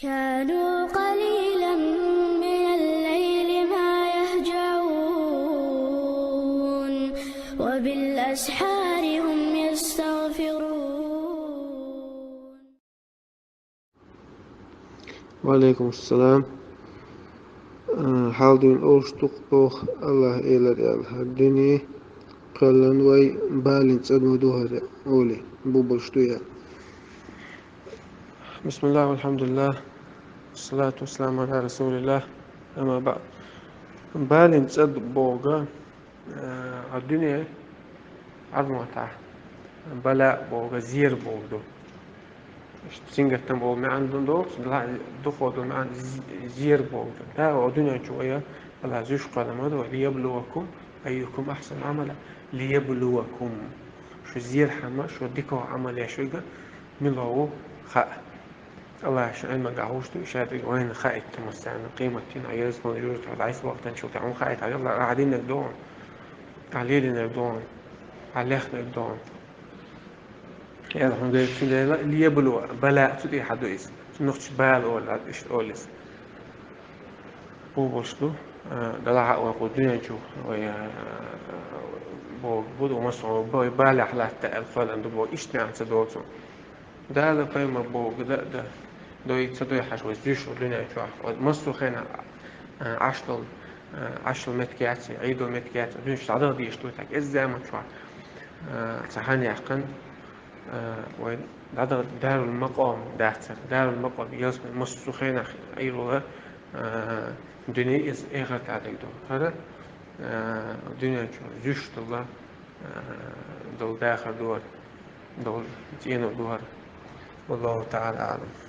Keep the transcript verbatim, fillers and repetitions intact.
كانوا قليلا من الليل ما يهجعون، وبالأسحار هم يستغفرون. وعليكم السلام. Э, хьалдуьйна олуш ду-кх боху, АллахӀа элира аьлла, хӀара дуьне кхоьллина вай балин цӀа ма ду хӀара, олий, бу болуш ду я. بسم الله والحمد لله والصلاة والسلام على رسول الله، أما بعد. Балин цӀа ду боху, э, а дуьне Ӏарбойн маттахь бала боху, зер боху ду. Сингаттам боху маьӀна ду, доху, дукха долу маьӀна з-, зер боху ду. Да, а дуьнен чу вай АллахӀа зуьйш кхоьллина ма ду, ليبلوكم أيكم أحسن عملا. ليبلوكم. Шу зерхьама, шу дика Ӏамал еш верг мила ву хаа. АллахӀа шун Ӏилманга хууш ду, ша дерг вайна хаийта массарна, къематдийнахь, ерзакъонан юьртахь, дӀасавахтанчул тӀаьхьа хьуна хаийта, хьан леладинарг догӀу, хьан леладинарг догӀу, хьан лехнарг догӀу. Ял хьуна гайта, цундела ليبلو, бала цу тӀехьа ду иза. Цунах чу бала олу, иштта олу иза. Бу болуш ду, а, далахьа а вай кху дуьнен чу, вай, а, боху, бу ду, массо, вай балехь латта аьлла кхоьллина ду боху, иштта маьӀна ца доцу. Дала пайхамар боху, да, да, дой, ца дой хьажа вай зуьйш ву дуьнен чохь. Вай массо хенахь, а, Ӏаш долу, а, Ӏаш долу меттиг яц, Ӏийдо меттиг яц, дуьнен чу дӀадала дезаш ду, так, иза заман чохь, а, ца хан яьккхина, а, вай дӀадала дарул макъом дацара, дарул макъом, ялсамани массо хенахь Ӏийр вала, а, дуьне иза эхарт а дерг ду. ХӀара, а, дуьнен чу зуьйш долу, а, долу дахар ду хӀара, долу цӀено ду хӀара. والله تعالى أعلم.